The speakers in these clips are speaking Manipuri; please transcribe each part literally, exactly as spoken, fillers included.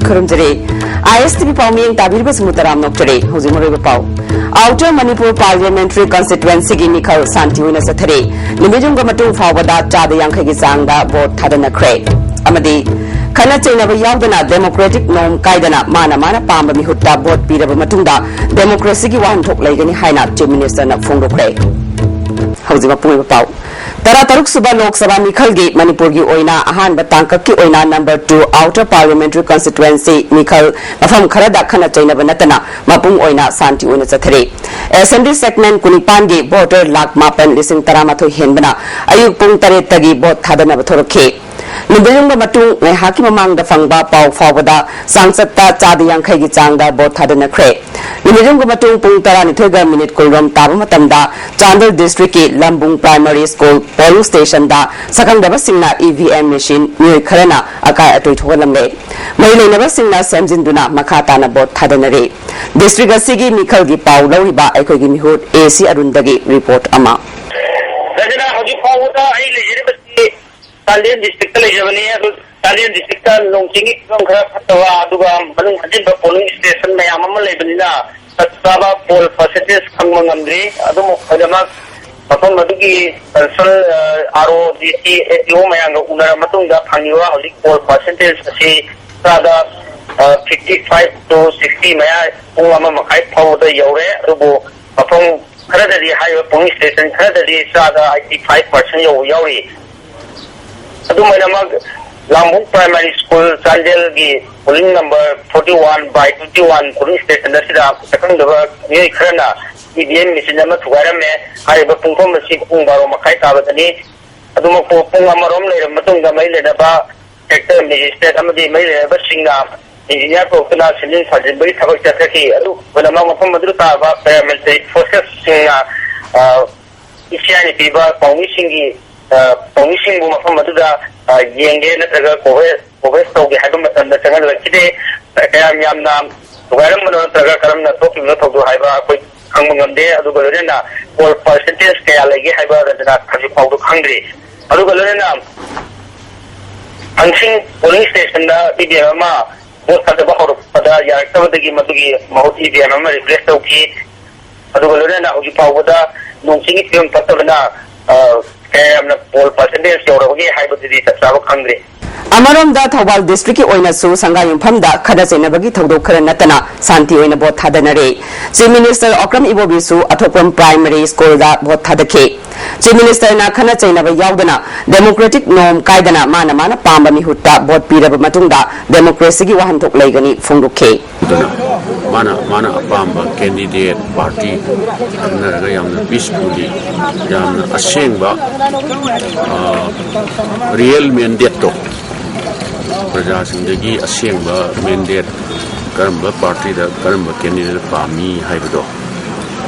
ꯈꯨꯔꯨꯝꯖꯔꯤ꯫ ꯑꯥꯏ ꯑꯦꯁ ꯇꯤ ꯚꯤ ꯄꯥꯎꯃꯤꯌꯦꯡ ꯇꯥꯕꯤꯔꯤꯕꯁꯤꯡꯕꯨ ꯇꯔꯥꯝꯅ ꯑꯣꯛꯆꯔꯤ꯫ ꯍꯧꯖꯤꯛ ꯃꯔꯨꯑꯣꯏꯕ ꯄꯥꯎ꯫ Outer Manipur Parliamentary Constituencyꯒꯤ ꯃꯤꯈꯜ ꯁꯥꯟꯇꯤ ꯑꯣꯏꯅ ꯆꯠꯊꯔꯦ꯫ ꯅꯨꯃꯤꯠꯌꯨꯡꯒ ꯃꯇꯨꯡ ꯐꯥꯎꯕꯗ ꯆꯥꯗ ꯌꯥꯡꯈꯩꯒꯤ ꯆꯥꯡꯗ ꯚꯣꯠ ꯊꯥꯗꯅꯈ꯭ꯔꯦ꯫ ꯑꯃꯗꯤ ꯈꯠꯅ ꯆꯩꯅꯕ ꯌꯥꯎꯗꯅ democratic norm ꯀꯥꯏꯗꯅ ꯃꯥꯅ ꯃꯥꯅ ꯄꯥꯝꯕ ꯃꯤꯍꯨꯠꯇ ꯚꯣꯠ ꯄꯤꯔꯕ ꯃꯇꯨꯡꯗ democracyꯒꯤ ꯋꯥꯍꯟꯊꯣꯛ ꯂꯩꯒꯅꯤ ꯍꯥꯏꯅ Chief Ministerꯅ ꯐꯣꯡꯗꯣꯛꯈ꯭ꯔꯦ꯫ ꯍꯧꯖꯤꯛ ꯃꯄꯨꯡ ꯑꯣꯏꯕ ꯄꯥꯎ꯫ ꯇꯔꯥꯇꯔꯨꯛ ꯁꯨꯕ ꯂꯣꯛ ꯁꯚꯥ ꯃꯤꯈꯜꯒꯤ ꯃꯅꯤꯄꯨꯔꯒꯤ ꯑꯣꯏꯅ ꯑꯍꯥꯟꯕ ꯇꯥꯡꯀꯛꯀꯤ ꯑꯣꯏꯅ number two Outer Parliamentary Constituency ꯃꯤꯈꯜ ꯃꯐꯝ ꯈꯔꯗ ꯈꯠꯅ ꯆꯩꯅꯕ ꯅꯠꯇꯅ ꯃꯄꯨꯡ ꯑꯣꯏꯅ ꯁꯥꯟꯇꯤ ꯑꯣꯏꯅ ꯆꯠꯊꯔꯤ꯫ Assembly segment ꯀꯨꯟꯅꯤꯄꯥꯟꯒꯤ voter ꯂꯥꯈ ꯃꯥꯄꯟ ꯂꯤꯁꯤꯡ ꯇꯔꯥꯃꯥꯊꯣꯏ ꯍꯦꯟꯕꯅ ꯑꯌꯨꯛ ꯄꯨꯡ ꯇꯔꯦꯠꯇꯒꯤ ꯚꯣꯠ ꯊꯥꯗꯅꯕ ꯊꯣꯔꯛꯈꯤ꯫ ꯅꯨꯃꯤꯠꯌꯨꯡꯒ ꯃꯇꯨꯡ ꯉꯥꯏꯍꯥꯛꯀꯤ ꯃꯃꯥꯡꯗ ꯐꯪꯕ ꯄꯥꯎ ꯐꯥꯎꯕꯗ ꯆꯥꯡꯆꯠꯇ ꯆꯥꯗ ꯌꯥꯡꯈꯩꯒꯤ ꯆꯥꯡꯗ ꯚꯣꯠ ꯊꯥꯗꯅꯈ꯭ꯔꯦ꯫ ꯅꯨꯃꯤꯠꯌꯨꯡꯒ ꯃꯇꯨꯡ ꯄꯨꯡ ꯇꯔꯥꯅꯤꯊꯣꯏꯒ minute ꯀꯨꯟꯔꯣꯝ ꯇꯥꯕ ꯃꯇꯝꯗ Chandel districtꯀꯤ ꯂꯝꯕꯨꯡ Primary School polling stationꯗ ꯁꯛꯈꯪꯗꯕꯁꯤꯡꯅ E V M machine ꯃꯤꯑꯣꯏ ꯈꯔꯅ ꯑꯀꯥꯏ ꯑꯇꯣꯏ ꯊꯣꯛꯍꯜꯂꯝꯂꯦ꯫ ꯃꯔꯤ ꯂꯩꯅꯕꯁꯤꯡꯅ ꯁꯦꯝꯖꯤꯟꯗꯨꯅ ꯃꯈꯥ ꯇꯥꯅ ꯚꯣꯠ ꯊꯥꯗꯅꯔꯦ꯫ District ꯑꯁꯤꯒꯤ ꯃꯤꯈꯜꯒꯤ ꯄꯥꯎ ꯂꯧꯔꯤꯕ ꯑꯩꯈꯣꯏꯒꯤ ꯃꯤꯍꯨꯠ A C ꯑꯔꯨꯟꯗꯒꯤ report ꯑꯃ꯫ ꯔꯖꯅꯥ, ꯍꯧꯖꯤꯛ ꯐꯥꯎꯕꯗ ꯑꯩ ꯂꯩꯖꯔꯤꯕꯁꯤ ꯆꯥꯟꯗꯦꯜ districtꯇ ꯂꯩꯖꯕꯅꯤ꯫ ꯑꯗꯨ ꯆꯥꯟꯗꯦꯜ districtꯇ ꯅꯣꯡ ꯆꯤꯡꯒꯤ ꯐꯤꯕꯝ ꯈꯔ ꯐꯠꯇꯕ, ꯑꯗꯨꯒ ꯃꯅꯨꯡ ꯍꯟꯖꯤꯟꯕ polling station ꯃꯌꯥꯝ ꯑꯃ ꯂꯩꯕꯅꯤꯅ ꯆꯞ ꯆꯥꯕ poll percentage ꯈꯪꯕ ꯉꯝꯗ꯭ꯔꯤ꯫ ꯑꯗꯨꯝ ꯑꯣꯏꯅꯃꯛ ꯃꯐꯝ ꯑꯗꯨꯒꯤ concern, ꯑ, R O, D C, S D O ꯃꯌꯥꯝꯒ ꯎꯅꯔ ꯃꯇꯨꯡꯗ ꯐꯪꯉꯤꯕ ꯍꯧꯖꯤꯛ poll percentage ꯑꯁꯤ ꯆꯥꯗ, ꯑ, fifty five to sixty ꯃꯌꯥ ꯄꯨꯡ ꯑꯃ ꯃꯈꯥꯏ ꯐꯥꯎꯕꯗ ꯌꯧꯔꯦ꯫ ꯑꯗꯨꯕꯨ ꯃꯐꯝ ꯈꯔꯗꯗꯤ, ꯍꯥꯏꯔꯤꯕ polling station ꯈꯔꯗꯗꯤ ꯆꯥꯗ eighty five percent ꯌꯧꯕ ꯌꯥꯎꯔꯤ꯫ ꯑꯗꯨꯝ ꯑꯣꯏꯅꯃꯛ, ꯂꯥꯡꯕꯨꯡ Primary School ꯆꯥꯟꯗꯦꯜꯒꯤ polling number forty one by twenty one polling station ꯑꯁꯤꯗ ꯁꯛꯈꯪꯗꯕ ꯃꯤꯑꯣꯏ ꯈꯔꯅ E V M machine ꯑꯃ ꯊꯨꯒꯥꯏꯔꯝꯃꯦ꯫ ꯍꯥꯏꯔꯤꯕ ꯄꯨꯡꯐꯝ ꯑꯁꯤ ꯄꯨꯡ ꯕꯥꯔꯣ ꯃꯈꯥꯏ ꯇꯥꯕꯗꯅꯤ꯫ ꯑꯗꯨꯃꯛꯄꯨ ꯄꯨꯡ ꯑꯃꯔꯣꯝ ꯂꯩꯔꯕ ꯃꯇꯨꯡꯗ ꯃꯔꯤ ꯂꯩꯅꯕ sector magistrate ꯑꯃꯗꯤ ꯃꯔꯤ ꯂꯩꯅꯕꯁꯤꯡꯅ engineer ꯄꯨꯔꯛꯇꯨꯅ ꯁꯦꯝꯖꯤꯟ ꯁꯥꯖꯤꯟꯕꯒꯤ ꯊꯕꯛ ꯆꯠꯊꯈꯤ꯫ ꯑꯗꯨ ꯑꯣꯏꯅꯃꯛ ꯃꯐꯝ ꯑꯗꯨꯗ ꯇꯥꯕ paramilitary forcesꯁꯤꯡꯅ, ꯑ, ꯏꯆꯦꯜ ꯄꯤꯕ ꯄꯥꯎꯃꯤꯁꯤꯡꯒꯤ, ꯑ, ꯄꯥꯎꯃꯤꯁꯤꯡꯕꯨ ꯃꯐꯝ ꯑꯗꯨꯗ, ꯑ, ꯌꯦꯡꯒꯦ ꯅꯠꯇ꯭ꯔꯒ cover, cover ꯇꯧꯒꯦ ꯍꯥꯏꯕ ꯃꯇꯝꯗ ꯆꯪꯍꯜꯂꯛꯈꯤꯗꯦ꯫ ꯀꯌꯥꯝ ꯌꯥꯝꯅ ꯊꯨꯒꯥꯏꯔꯝꯕꯅꯣ ꯅꯠꯇ꯭ꯔꯒ ꯀꯔꯝꯅ ꯊꯣꯛꯈꯤꯕꯅꯣ ꯊꯧꯗꯣꯛ ꯍꯥꯏꯕ ꯑꯩꯈꯣꯏ ꯈꯪꯕ ꯉꯝꯗꯦ꯫ ꯑꯗꯨꯒ ꯂꯣꯏꯅꯅ poll percentage ꯀꯌꯥ ꯂꯩꯒꯦ ꯍꯥꯏꯕ ꯔꯟꯖꯅꯥ ꯍꯧꯖꯤꯛ ꯐꯥꯎꯕ ꯈꯪꯗ꯭ꯔꯤ꯫ ꯑꯗꯨꯒ ꯂꯣꯏꯅꯅ ꯐꯪꯁꯤꯡ polling stationꯗ E V M ꯑꯃ ꯚꯣꯠ ꯊꯥꯗꯕ ꯍꯧꯔꯛꯄꯗ ꯌꯥꯔꯛꯇꯕꯗꯒꯤ ꯃꯗꯨꯒꯤ ꯃꯍꯨꯠ ꯏ ꯚꯤ ꯑꯦꯝ ꯑꯃ ꯔꯤꯄ꯭ꯂꯦꯁ ꯇꯧꯈꯤ꯫ ꯑꯗꯨꯒ ꯂꯣꯏꯅꯅ ꯍꯧꯖꯤꯛ ꯐꯥꯎꯕꯗ ꯅꯣꯡ ꯆꯤꯡꯒꯤ ꯐꯤꯕꯝ ꯐꯠꯇꯕꯅ, ꯑ, ꯀꯌꯥ ꯌꯥꯝꯅ ꯄꯣꯜ ꯄꯥꯔꯁꯦꯟꯇꯦꯖ ꯌꯧꯔꯕꯒꯦ ꯍꯥꯏꯕꯗꯨꯗꯤ ꯆꯞ ꯆꯥꯕ ꯈꯪꯗ꯭ꯔꯤ꯫ ꯑꯃꯔꯣꯝꯗ ꯊꯧꯕꯥꯜ ꯗꯤꯁꯇ꯭ꯔꯤꯛꯀꯤ ꯑꯣꯏꯅꯁꯨ ꯁꯪꯒꯥꯌꯨꯝꯐꯝꯗ ꯈꯠꯅ ꯆꯩꯅꯕꯒꯤ ꯊꯧꯗꯣꯛ ꯈꯔ ꯅꯠꯇꯅ ꯁꯥꯟꯇꯤ ꯑꯣꯏꯅ ꯚꯣꯠ ꯊꯥꯗꯅꯔꯦ꯫ ꯆꯤꯐ ꯃꯤꯅꯤꯁꯇꯔ ꯑꯣꯀ꯭ꯔꯝ ꯏꯕꯣꯕꯤꯁꯨ ꯑꯊꯣꯛꯄꯝ ꯄ꯭ꯔꯥꯏꯃꯔꯤ ꯁ꯭ꯀꯨꯜꯗ ꯚꯣꯠ ꯊꯥꯗꯈꯤ꯫ ꯆꯤꯐ ꯃꯤꯅꯤꯁꯇꯔꯅ ꯈꯠꯅ ꯆꯩꯅꯕ ꯌꯥꯎꯗꯅ ꯗꯦꯃꯣꯀ꯭ꯔꯦꯇꯤꯛ ꯅꯣꯔꯝ ꯀꯥꯏꯗꯅ ꯃꯥꯅ ꯃꯥꯅ ꯄꯥꯝꯕ ꯃꯤꯍꯨꯠꯇ ꯚꯣꯠ ꯄꯤꯔꯕ ꯃꯇꯨꯡꯗ ꯗꯦꯃꯣꯀ꯭ꯔꯦꯁꯤꯒꯤ ꯋꯥꯍꯟꯊꯣꯛ ꯂꯩꯒꯅꯤ ꯐꯣꯡꯗꯣꯛꯈꯤ꯫ ꯑꯗꯨꯅ ꯃꯥꯅ, ꯃꯥꯅ ꯑꯄꯥꯝꯕ ꯀꯦꯟꯗꯤꯗꯦꯠ, ꯄꯥꯔꯇꯤ ꯈꯟꯅꯔꯒ ꯌꯥꯝꯅ ꯄꯤꯁꯐꯨꯜꯂꯤ, ꯌꯥꯝꯅ ꯑꯁꯦꯡꯕ, ꯑ, ꯔꯤꯌꯦꯜ ꯃꯦꯟꯗꯦꯠꯇꯣ, ꯄ꯭ꯔꯖꯥꯁꯤꯡꯗꯒꯤ ꯑꯁꯦꯡꯕ ꯃꯦꯟꯗꯦꯠ, ꯀꯔꯝꯕ ꯄꯥꯔꯇꯤꯗ ꯀꯔꯝꯕ ꯀꯦꯟꯗꯤꯗꯦꯠ ꯄꯥꯝꯃꯤ ꯍꯥꯏꯕꯗꯣ,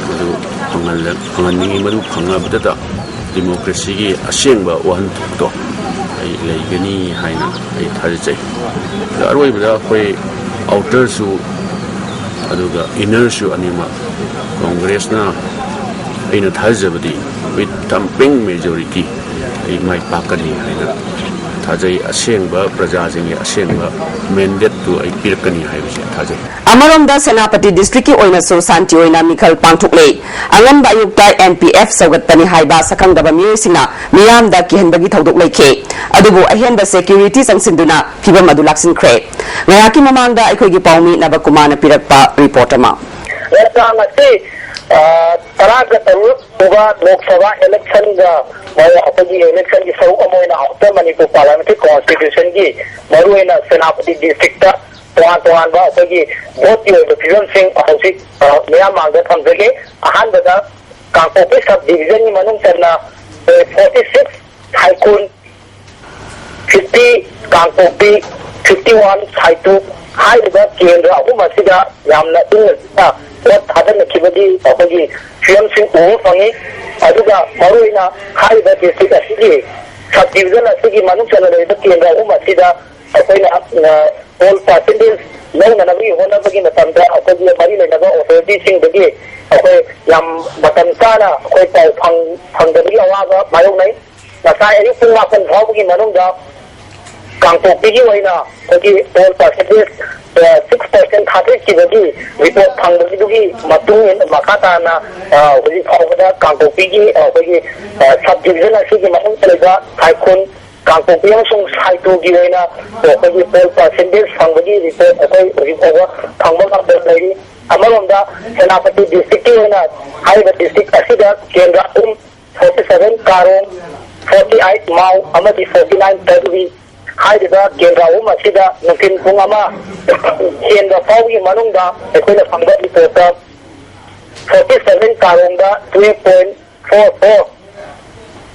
ꯃꯗꯨ ꯐꯪꯍꯜꯂ-, ꯐꯪꯍꯟꯅꯤꯡꯉꯤ꯫ ꯃꯗꯨ ꯐꯪꯉꯕꯗꯇ ꯗꯤꯃꯣꯀ꯭ꯔꯦꯁꯤꯒꯤ ꯑꯁꯦꯡꯕ ꯋꯥꯍꯟꯊꯣꯛꯇꯣ ꯑꯩ ꯂꯩꯒꯅꯤ ꯍꯥꯏꯅ ꯑꯩ ꯊꯥꯖꯖꯩ꯫ ꯑꯗ ꯑꯔꯣꯏꯕꯗ ꯑꯩꯈꯣꯏ ꯑꯥꯎꯇꯔꯁꯨ ꯑꯗꯨꯒ ꯏꯟꯅꯔꯁꯨ ꯑꯅꯤꯃꯛ ꯀꯣꯡꯒ꯭ꯔꯦꯁꯅ, ꯑꯩꯅ ꯊꯥꯖꯕꯗꯤ, with thumping majority ꯑꯩ ꯃꯥꯏ ꯄꯥꯛꯀꯅꯤ ꯍꯥꯏꯅ ꯊꯥꯖꯩ꯫ ꯑꯁꯦꯡꯕ ꯄ꯭ꯔꯖꯥꯁꯤꯡꯒꯤ ꯑꯁꯦꯡꯕ ꯃꯦꯟꯗꯦꯠꯇꯨ ꯑꯩ ꯄꯤꯔꯛꯀꯅꯤ ꯍꯥꯏꯕꯁꯦ ꯊꯥꯖꯩ꯫ ꯑꯃꯔꯣꯝꯗ ꯁꯦꯅꯥꯄꯇꯤ ꯗꯤꯁꯇ꯭ꯔꯤꯛꯀꯤ ꯑꯣꯏꯅꯁꯨ ꯁꯥꯟꯇꯤ ꯑꯣꯏꯅ ꯃꯤꯈꯜ ꯄꯥꯡꯊꯣꯛꯂꯦ꯫ ꯑꯉꯟꯕ ꯑꯌꯨꯛꯇ ꯑꯦꯟ ꯄꯤ ꯑꯦꯐ ꯁꯧꯒꯠꯄꯅꯤ ꯍꯥꯏꯕ ꯁꯛꯈꯪꯗꯕ ꯃꯤꯑꯣꯏꯁꯤꯡꯅ ꯃꯤꯌꯥꯝꯗ ꯀꯤꯍꯟꯕꯒꯤ ꯊꯧꯗꯣꯛ ꯂꯩꯈꯤ꯫ ꯑꯗꯨꯕꯨ ꯑꯍꯦꯟꯕ ꯁꯦꯀ꯭ꯌꯨꯔꯤꯇꯤ ꯆꯪꯁꯤꯟꯗꯨꯅ ꯐꯤꯕꯝ ꯑꯗꯨ ꯂꯥꯛꯁꯤꯟꯈ꯭ꯔꯦ꯫ ꯉꯥꯏꯍꯥꯛꯀꯤ ꯃꯃꯥꯡꯗ ꯑꯩꯈꯣꯏꯒꯤ ꯄꯥꯎꯃꯤ ꯅꯕꯀꯨꯃꯥꯔꯅ ꯄꯤꯔꯛꯄ ꯔꯤꯄꯣꯔꯠ ꯑꯃ꯫ ꯉꯁꯤ, ꯑ, ꯇꯔꯥꯒ ꯇꯔꯨꯛ ꯁꯨꯕ ꯂꯣꯛ ꯁꯚꯥ ꯏꯂꯦꯛꯁꯟꯒ, ꯑ, ꯑꯩꯈꯣꯏꯒꯤ ꯏꯂꯦꯛꯁꯟꯒꯤ ꯁꯔꯨꯛ ꯑꯃ ꯑꯣꯏꯅ ꯑꯥꯎꯇꯔ ꯃꯅꯤꯄꯨꯔ ꯄꯥꯔꯂꯤꯌꯥꯃꯦꯟꯇꯔꯤ ꯀꯣꯟꯁꯇꯤꯇ꯭ꯌꯨꯁꯟꯒꯤ ꯃꯔꯨꯑꯣꯏꯅ ꯁꯦꯅꯥꯄꯇꯤ ꯗꯤꯁꯇ꯭ꯔꯤꯛꯇ ꯇꯣꯉꯥꯟ ꯇꯣꯉꯥꯟꯕ ꯑꯩꯈꯣꯏꯒꯤ ꯚꯣꯠꯀꯤ ꯑꯣꯏꯕ ꯐꯤꯕꯝꯁꯤꯡ ꯍꯧꯖꯤꯛ, ꯑ, ꯃꯤꯌꯥꯝ ꯃꯥꯡꯗ ꯊꯝꯖꯒꯦ꯫ ꯑꯍꯥꯟꯕꯗ ꯀꯥꯡꯄꯣꯛꯄꯤ ꯁꯕ ꯗꯤꯕꯤꯖꯟꯒꯤ ꯃꯅꯨꯡ ꯆꯟꯅ, ꯑ, ꯐꯣꯔꯇꯤ ꯁꯤꯛꯁ ꯁꯥꯏꯀꯨꯟ, ꯐꯤꯐꯇꯤ ꯀꯥꯡꯄꯣꯛꯄꯤ, ꯐꯤꯐꯇꯤ ꯋꯥꯟ ꯁꯥꯏꯇꯨ ꯍꯥꯏꯔꯤꯕ ꯀꯦꯟꯗ꯭ꯔ ꯑꯍꯨꯝ ꯑꯁꯤꯗ ꯌꯥꯝꯅ ꯏꯪꯅ ꯆꯤꯛꯅ ꯚꯣꯠ ꯊꯥꯗꯅꯈꯤꯕꯒꯤ ꯑꯩꯈꯣꯏꯒꯤ ꯐꯤꯕꯝꯁꯤꯡ ꯎꯕ ꯐꯪꯉꯤ꯫ ꯑꯗꯨꯒ ꯃꯔꯨꯑꯣꯏꯅ ꯍꯥꯏꯔꯤꯕ ꯗꯤꯁꯇ꯭ꯔꯤꯛ ꯑꯁꯤꯒꯤ ꯁꯕ ꯗꯤꯕꯤꯖꯟ ꯑꯁꯤꯒꯤ ꯃꯅꯨꯡ ꯆꯟꯅ ꯂꯩꯔꯤꯕ ꯀꯦꯟꯗ꯭ꯔ ꯑꯍꯨꯝ ꯑꯁꯤꯗ ꯑꯩꯈꯣꯏꯅ, ꯑ, ꯄꯣꯜ ꯄꯥꯔꯁꯦꯟꯇꯦꯖ ꯂꯧꯅꯅꯕꯒꯤ ꯍꯣꯠꯅꯕꯒꯤ ꯃꯇꯝꯗ ꯑꯩꯈꯣꯏꯒꯤ ꯃꯔꯤ ꯂꯩꯅꯕ ꯑꯣꯊꯣꯔꯤꯇꯤꯁꯤꯡꯗꯒꯤ ꯑꯩꯈꯣꯏ ꯌꯥꯝ ꯃꯇꯝ ꯆꯥꯅ ꯑꯩꯈꯣꯏ ꯄꯥꯎ ꯐꯪ-, ꯐꯪꯗꯕꯒꯤ ꯑꯋꯥꯕ ꯃꯥꯌꯣꯛꯅꯩ꯫ ꯉꯁꯥꯏ ꯑꯌꯨꯛ ꯄꯨꯡ ꯃꯥꯄꯟ ꯐꯥꯎꯕꯒꯤ ꯃꯅꯨꯡꯗ ꯀꯥꯡꯄꯣꯛꯄꯤꯒꯤ ꯑꯣꯏꯅ ꯑꯩꯈꯣꯏꯒꯤ ꯄꯣꯜ ꯄꯥꯔꯁꯦꯟꯇꯦꯖ ꯁꯤꯛꯁ ꯄꯥꯔꯁꯦꯟ ꯊꯥꯗꯣꯛꯈꯤꯕꯒꯤ ꯔꯤꯄꯣꯔꯠ ꯐꯪꯕꯒꯤꯗꯨꯒꯤ ꯃꯇꯨꯡ ꯏꯟꯅ ꯃꯈꯥ ꯇꯥꯅ, ꯑ, ꯍꯧꯖꯤꯛ ꯐꯥꯎꯕꯗ ꯀꯥꯡꯄꯣꯛꯄꯤꯒꯤ, ꯑ, ꯑꯩꯈꯣꯏꯒꯤ, ꯑ, ꯁꯕ ꯗꯤꯕꯤꯖꯟ ꯑꯁꯤꯒꯤ ꯃꯅꯨꯡꯗ ꯂꯩꯕ ꯁꯥꯏꯈꯨꯟ, ꯀꯥꯡꯄꯣꯛꯄꯤ ꯑꯃꯁꯨꯡ ꯁꯥꯏꯇꯣꯒꯤ ꯑꯣꯏꯅ ꯑꯩꯈꯣꯏꯒꯤ ꯄꯣꯜ ꯄꯥꯔꯁꯦꯟꯇꯦꯖ ꯐꯪꯕꯒꯤ ꯔꯤꯄꯣꯔꯠ ꯑꯩꯈꯣꯏ ꯍꯧꯖꯤꯛ ꯐꯥꯎꯕ ꯐꯪꯕ ꯉꯝꯗꯅ ꯂꯩꯔꯤ꯫ ꯑꯃꯔꯣꯝꯗ ꯁꯦꯅꯥꯄꯇꯤ ꯗꯤꯁꯇ꯭ꯔꯤꯛꯀꯤ ꯑꯣꯏꯅ ꯍꯥꯏꯔꯤꯕ ꯗꯤꯁꯇ꯭ꯔꯤꯛ ꯑꯁꯤꯗ ꯀꯦꯟꯗ꯭ꯔ ꯑꯍꯨꯝ, ꯐꯣꯔꯇꯤ ꯁꯚꯦꯟ ꯀꯥꯔꯣꯡ, ꯐꯣꯔꯇꯤ ꯑꯩꯠ ꯃꯥꯎ ꯑꯃꯗꯤ ꯐꯣꯔꯇꯤ ꯅꯥꯏꯟ ꯇꯔꯨꯕꯤ ꯍꯥꯏꯔꯤꯕ ꯀꯦꯟꯗ꯭ꯔ ꯑꯍꯨꯝ ꯑꯁꯤꯗ ꯅꯨꯡꯊꯤꯜ ꯄꯨꯡ ꯑꯃ ꯍꯦꯟꯕ ꯐꯥꯎꯕꯒꯤ ꯃꯅꯨꯡꯗ ꯑꯩꯈꯣꯏꯅ ꯐꯪꯕ ꯔꯤꯄꯣꯔꯠꯇ ꯐꯣꯔꯇꯤ ꯁꯚꯦꯟ ꯀꯥꯔꯣꯡꯗ ꯇꯨꯌꯦꯜꯐ point four four,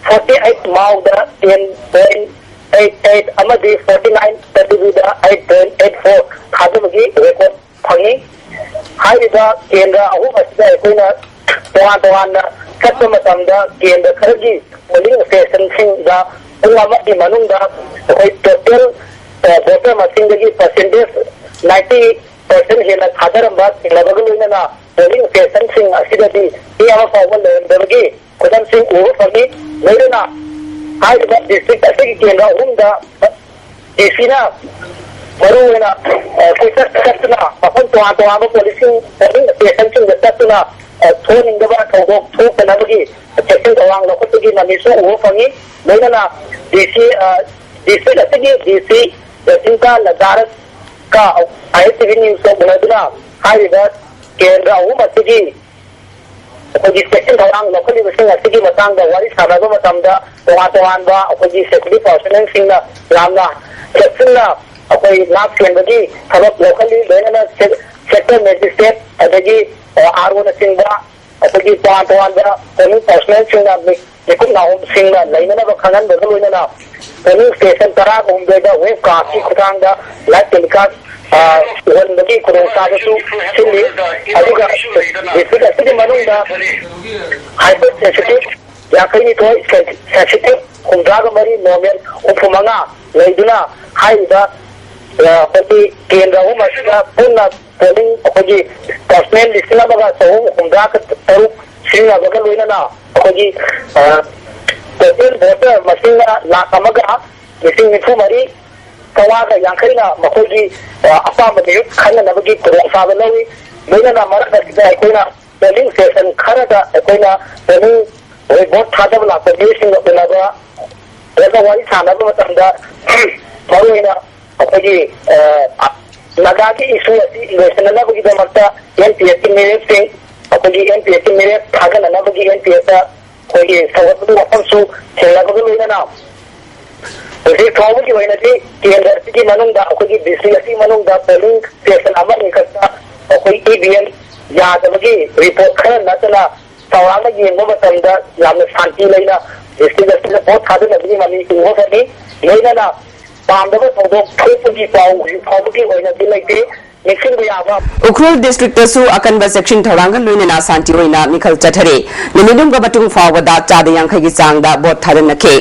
forty eight ꯃꯥꯎꯗ ꯇꯦꯟ ꯄꯣꯏꯟ ꯑꯩꯠ ꯑꯩꯠ ꯑꯃꯗꯤ ꯐꯣꯔꯇꯤ ꯅꯥꯏꯟ ꯇꯔꯨꯕꯤꯗ ꯑꯩꯠ ꯄꯣꯏꯟ ꯑꯩꯠ ꯐꯣꯔ ꯊꯥꯗꯕꯒꯤ ꯔꯦꯀꯣꯔꯠ ꯐꯪꯉꯤ꯫ ꯍꯥꯏꯔꯤꯕ ꯀꯦꯟꯗ꯭ꯔ ꯑꯍꯨꯝ ꯑꯁꯤꯗ ꯑꯩꯈꯣꯏꯅ ꯇꯣꯉꯥꯟ ꯇꯣꯉꯥꯟꯅ ꯆꯠꯄ ꯃꯇꯝꯗ ꯀꯦꯟꯗ꯭ꯔ ꯈꯔꯒꯤ ꯄꯣꯂꯤꯡ ꯁ꯭ꯇꯦꯁꯟꯁꯤꯡꯗ ꯄꯨꯡ ꯑꯃꯒꯤ ꯃꯅꯨꯡꯗ ꯑꯩꯈꯣꯏ ꯇꯣꯇꯦꯜ, ꯑ, ꯚꯣꯇꯔ ꯃꯁꯤꯡꯗꯒꯤ ꯄꯥꯔꯁꯦꯟꯇꯦꯖ ꯅꯥꯏꯟꯇꯤ ꯄꯥꯔꯁꯦꯟ ꯍꯦꯟꯅ ꯊꯥꯗꯔꯝꯕ ꯊꯦꯡꯅꯕꯒ ꯂꯣꯏꯅꯅ ꯄꯣꯂꯤꯡ ꯁ꯭ꯇꯦꯁꯟꯁꯤꯡ ꯑꯁꯤꯗꯗꯤ ꯃꯤ ꯑꯃ ꯐꯥꯎꯕ ꯂꯩꯔꯝꯗꯕꯒꯤ ꯈꯨꯗꯝꯁꯤꯡ ꯎꯕ ꯐꯪꯉꯤ꯫ ꯂꯣꯏꯅꯅ ꯍꯥꯏꯔꯤꯕ ꯗꯤꯁꯇ꯭ꯔꯤꯛ ꯑꯁꯤꯒꯤ ꯀꯦꯟꯗ꯭ꯔ ꯑꯍꯨꯝꯗ ꯗꯤ ꯁꯤꯅ ꯃꯔꯨꯑꯣꯏꯅ, ꯑ, ꯀꯣꯏꯆꯠ ꯆꯠꯇꯨꯅ ꯃꯐꯝ ꯇꯣꯉꯥꯟ ꯇꯣꯉꯥꯟꯕ ꯄꯣꯂꯤꯁꯤꯡ, ꯄꯣꯂꯤꯡ ꯁ꯭ꯇꯦꯁꯟꯁꯤꯡꯗ ꯆꯠꯇꯨꯅ, ꯑ, ꯊꯣꯛꯍꯟꯅꯤꯡꯗꯕ ꯊꯧꯗꯣꯛ ꯊꯣꯛꯇꯅꯕꯒꯤ ꯆꯦꯛꯁꯤꯟ ꯊꯧꯔꯥꯡ ꯂꯧꯈꯠꯄꯒꯤ ꯃꯃꯤꯁꯨ ꯎꯕ ꯐꯪꯉꯤ꯫ ꯂꯣꯏꯅꯅ ꯗꯤ ꯁꯤ, ꯑ, ꯗꯤꯁꯇ꯭ꯔꯤꯛ ꯑꯁꯤꯒꯤ ꯗꯤ ꯁꯤ ꯖꯁꯤꯟꯇꯥ ꯂꯖꯥꯔꯁꯀ ꯑꯥꯏ ꯑꯦꯁ ꯇꯤ ꯚꯤ ꯅ꯭ꯌꯨꯁꯀ ꯎꯅꯗꯨꯅ ꯍꯥꯏꯔꯤꯕ ꯀꯦꯟꯗ꯭ꯔ ꯑꯍꯨꯝ ꯑꯁꯤꯒꯤ ꯑꯩꯈꯣꯏꯒꯤ ꯆꯦꯛꯁꯤꯟ ꯊꯧꯔꯥꯡ ꯂꯧꯈꯠꯂꯤꯕꯁꯤꯡ ꯑꯁꯤꯒꯤ ꯃꯇꯥꯡꯗ ꯋꯥꯔꯤ ꯁꯥꯟꯅꯕ ꯃꯇꯝꯗ ꯇꯣꯉꯥꯟ ꯇꯣꯉꯥꯟꯕ ꯑꯩꯈꯣꯏꯒꯤ ꯁꯦꯀ꯭ꯌꯨꯔꯤꯇꯤ ꯄꯥꯔꯁꯣꯅꯦꯜꯁꯤꯡꯅ ꯌꯥꯝꯅ ꯆꯦꯛꯁꯤꯟꯅ ꯑꯩꯈꯣꯏ ꯉꯥꯛ ꯁꯦꯟꯕꯒꯤ ꯊꯕꯛ ꯂꯧꯈꯠꯂꯤ꯫ ꯂꯣꯏꯅꯅ ꯁꯦ-, ꯁꯦꯛꯇꯔ ꯃꯦꯖꯤꯁꯇ꯭ꯔꯦꯠ ꯑꯗꯒꯤ, ꯑ, ꯑꯥꯔ ꯑꯣꯅꯆꯤꯡꯕ ꯑꯩꯈꯣꯏꯒꯤ ꯇꯣꯉꯥꯟ ꯇꯣꯉꯥꯟꯕ ꯄꯣꯂꯤꯡ ꯄꯥꯔꯁꯣꯅꯦꯜꯁꯤꯡꯅ ꯃꯤ-, ꯃꯤꯀꯨꯞ ꯅꯥꯍꯣꯝꯁꯤꯡꯅ ꯂꯩꯅꯅꯕ ꯈꯪꯍꯟꯕꯒ ꯂꯣꯏꯅꯅ ꯄꯣꯂꯤꯡ ꯁ꯭ꯇꯦꯁꯟ ꯇꯔꯥꯒ ꯍꯨꯝꯗꯣꯏꯗ ꯋꯦꯕ ꯀꯥꯁꯀꯤ ꯈꯨꯠꯊꯥꯡꯗ ꯂꯥꯏꯚ ꯇꯦꯂꯤꯀꯥꯁ, ꯑ, ꯎꯍꯟꯕꯒꯤ ꯈꯨꯗꯣꯡꯆꯥꯕꯁꯨ ꯁꯤꯜꯂꯤ꯫ ꯑꯗꯨꯒ ꯗꯤꯁꯇ꯭ꯔꯤꯛ ꯑꯁꯤꯒꯤ ꯃꯅꯨꯡꯗ ꯍꯥꯏꯄꯔ ꯁꯦꯟꯁꯤꯇꯤꯚ ꯌꯥꯡꯈꯩꯅꯤꯊꯣꯏ, ꯁꯦꯟꯁꯤꯇꯤꯚ ꯍꯨꯝꯗ꯭ꯔꯥꯒ ꯃꯔꯤ, ꯅꯣꯔꯃꯦꯜ ꯍꯨꯝꯐꯨ ꯃꯉꯥ ꯂꯩꯗꯨꯅ ꯍꯥꯏꯔꯤꯕ, ꯑ, ꯑꯩꯈꯣꯏꯒꯤ ꯀꯦꯟꯗ꯭ꯔ ꯑꯍꯨꯝ ꯑꯁꯤꯗ ꯄꯨꯟꯅ ꯄꯣꯂꯤꯡ ꯑꯩꯈꯣꯏꯒꯤ ꯄꯥꯔꯁꯣꯅꯦꯜ ꯂꯤꯁꯤꯡ ꯑꯃꯒ ꯆꯍꯨꯝ ꯍꯨꯝꯗ꯭ꯔꯥ ꯇꯔꯨꯛ ꯁꯤꯖꯤꯟꯅꯕꯒ ꯂꯣꯏꯅꯅ ꯑꯩꯈꯣꯏꯒꯤ, ꯑ, ꯇꯣꯇꯦꯜ ꯚꯣꯇꯔ ꯃꯁꯤꯡꯅ ꯂꯥꯈ ꯑꯃꯒ ꯂꯤꯁꯤꯡ ꯅꯤꯐꯨ ꯃꯔꯤ ꯆꯥꯝꯃꯉꯥꯒ ꯌꯥꯡꯈꯩꯅ ꯃꯈꯣꯏꯒꯤ, ꯑ, ꯑꯄꯥꯝꯕ ꯃꯤꯍꯨꯠ ꯈꯟꯅꯅꯕꯒꯤ ꯈꯨꯗꯣꯡꯆꯥꯕ ꯂꯧꯏ꯫ ꯂꯣꯏꯅꯅ ꯃꯔꯛ ꯑꯁꯤꯗ ꯑꯩꯈꯣꯏꯅ polling station ꯈꯔꯗ ꯑꯩꯈꯣꯏꯅ polling, ꯑꯩꯈꯣꯏ vote ꯊꯥꯗꯕ ꯂꯥꯛꯄ ꯃꯤꯑꯣꯏꯁꯤꯡꯒ ꯎꯅꯕ, ꯅꯠꯇ꯭ꯔꯒ ꯋꯥꯔꯤ ꯁꯥꯟꯅꯕ ꯃꯇꯝꯗ ꯃꯔꯨꯑꯣꯏꯅ ꯑꯩꯈꯣꯏꯒꯤ, ꯑ, ꯅꯥꯒꯥꯒꯤ issue ꯑꯁꯤ ꯂꯣꯏꯁꯤꯟꯅꯅꯕꯒꯤꯗꯃꯛꯇ N P Fꯀꯤ ꯃꯤꯔꯦꯞꯁꯤꯡ, ꯑꯩꯈꯣꯏꯒꯤ N P Fꯀꯤ ꯃꯤꯔꯦꯞ ꯊꯥꯒꯠꯅꯅꯕꯒꯤ N P Fꯇ ꯑꯩꯈꯣꯏꯒꯤ ꯁꯧꯒꯠꯄꯒꯤ ꯋꯥꯐꯝꯁꯨ ꯊꯦꯡꯅꯕꯒ ꯂꯣꯏꯅꯅ ꯍꯧꯖꯤꯛ ꯐꯥꯎꯕꯒꯤ ꯑꯣꯏꯅꯗꯤ ꯀꯦꯟꯗ꯭ꯔ ꯑꯁꯤꯒꯤ ꯃꯅꯨꯡꯗ ꯑꯩꯈꯣꯏꯒꯤ district ꯑꯁꯤꯒꯤ ꯃꯅꯨꯡꯗ polling station ꯑꯃꯅꯤ ꯈꯛꯇ ꯑꯩꯈꯣꯏ E V M ꯌꯥꯗꯕꯒꯤ report ꯈꯔ ꯅꯠꯇꯅ ꯆꯥꯎꯔꯥꯛꯅ ꯌꯦꯡꯕ ꯃꯇꯝꯗ ꯌꯥꯝꯅ ꯁꯥꯟꯇꯤ ꯂꯩꯅ district ꯑꯁꯤꯗ vote ꯊꯥꯗꯅꯕꯒꯤ ꯃꯃꯤ ꯎꯕ ꯐꯪꯉꯤ꯫ ꯂꯣꯏꯅꯅ ꯄꯥꯝꯗꯕ ꯊꯧꯗꯣꯛ ꯊꯣꯛꯄꯒꯤ ꯄꯥꯎ ꯍꯧꯖꯤꯛ ꯐꯥꯎꯕꯒꯤ ꯑꯣꯏꯅꯗꯤ ꯂꯩꯇꯦ꯫ ꯅꯤꯡꯁꯤꯡꯕ ꯌꯥꯕ꯫ ꯎꯈ꯭ꯔꯨꯜ districtꯇꯁꯨ ꯑꯀꯟꯕ ꯆꯦꯛꯁꯤꯟ ꯊꯧꯔꯥꯡꯒ ꯂꯣꯏꯅꯅ ꯁꯥꯟꯇꯤ ꯑꯣꯏꯅ ꯃꯤꯈꯜ ꯆꯠꯊꯔꯦ꯫ ꯅꯨꯃꯤꯠ ꯌꯨꯝꯒ ꯃꯇꯨꯡ ꯐꯥꯎꯕꯗ ꯆꯥꯗ ꯌꯥꯡꯈꯩꯒꯤ ꯆꯥꯡꯗ vote ꯊꯥꯗꯅꯈꯤ꯫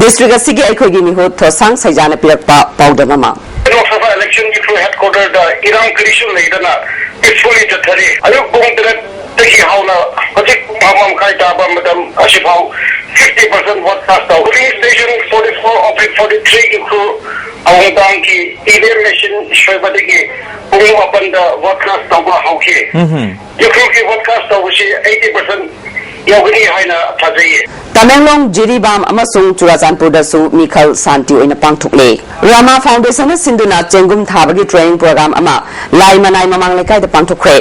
District ꯑꯁꯤꯒꯤ ꯑꯩꯈꯣꯏꯒꯤ ꯃꯤꯍꯨꯠ ꯊꯣꯁꯥꯡ ꯁꯩꯖꯥꯅ ꯄꯤꯔꯛꯄ ꯄꯥꯎꯗꯝ ꯑꯃ꯫ ꯂꯣꯛ ꯁꯚꯥ electionꯒꯤ ꯎꯈ꯭ꯔꯨꯜ headquarterꯗ ꯏꯔꯥꯡ ꯀꯔꯤꯁꯨ ꯂꯩꯗꯅ peacefully ꯆꯠꯊꯔꯤ꯫ ꯑꯌꯨꯛ ꯄꯨꯡ ꯇꯔꯦꯠꯇꯒꯤ ꯍꯧꯅ ꯍꯧꯖꯤꯛ ꯄꯨꯡ ꯑꯃ ꯃꯈꯥꯏ ꯇꯥꯕ ꯃꯇꯝ ꯑꯁꯤꯐꯥꯎ fifty percent vote cast ꯇꯧ꯫ Polling station forty four oblique forty three Ukhrul ꯑꯋꯣꯡꯇꯥꯡꯒꯤ E V M machine ꯁꯣꯏꯕꯗꯒꯤ ꯄꯨꯡ ꯃꯥꯄꯟꯗ vote cast ꯇꯧꯕ ꯍꯧꯈꯤ꯫ ꯎꯈ꯭ꯔꯨꯜꯒꯤ vote cast ꯇꯧꯕꯁꯤ eighty percent ꯌꯧꯒꯅꯤ ꯍꯥꯏꯅ ꯊꯥꯖꯩꯌꯦ꯫ ꯇꯃꯦꯡꯂꯣꯡ, ꯖꯤꯔꯤꯕꯥꯝ ꯑꯃꯁꯨꯡ ꯆꯨꯔꯥꯆꯥꯟꯄꯨꯔꯗꯁꯨ ꯃꯤꯈꯜ ꯁꯥꯟꯇꯤ ꯑꯣꯏꯅ ꯄꯥꯡꯊꯣꯛꯂꯦ꯫ ꯔꯥꯃꯥ Foundationꯅ ꯁꯤꯟꯗꯨꯅ ꯆꯦꯡꯒꯨꯝ ꯊꯥꯕꯒꯤ training program ꯑꯃ ꯂꯥꯏ ꯃꯅꯥꯏ ꯃꯃꯥꯡ ꯂꯩꯀꯥꯏꯗ ꯄꯥꯡꯊꯣꯛꯈ꯭ꯔꯦ꯫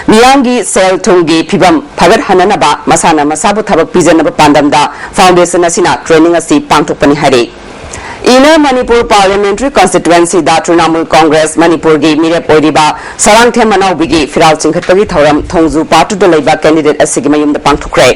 ꯃꯤꯌꯥꯝꯒꯤ ꯁꯦꯜ ꯊꯨꯝꯒꯤ ꯐꯤꯕꯝ ꯐꯒꯠꯍꯟꯅꯅꯕ ꯃꯁꯥꯅ ꯃꯁꯥꯕꯨ ꯊꯕꯛ ꯄꯤꯖꯅꯕ ꯄꯥꯟꯗꯝꯗ foundation ꯑꯁꯤꯅ training ꯑꯁꯤ ꯄꯥꯡꯊꯣꯛꯄꯅꯤ ꯍꯥꯏꯔꯤ꯫ Inner Manipur Parliamentary Constituencyꯗ Trinamool Congress ꯃꯅꯤꯄꯨꯔꯒꯤ ꯃꯤꯔꯦꯞ ꯑꯣꯏꯔꯤꯕ ꯁꯔꯥꯡꯊꯦꯝ ꯃꯅꯥꯎꯕꯤꯒꯤ ꯐꯤꯔꯥꯜ ꯆꯤꯡꯈꯠꯄꯒꯤ ꯊꯧꯔꯝ ꯊꯣꯡꯖꯨ part twoꯗ ꯂꯩꯕ candidate ꯑꯁꯤꯒꯤ ꯃꯌꯨꯝꯗ ꯄꯥꯡꯊꯣꯛꯈ꯭ꯔꯦ꯫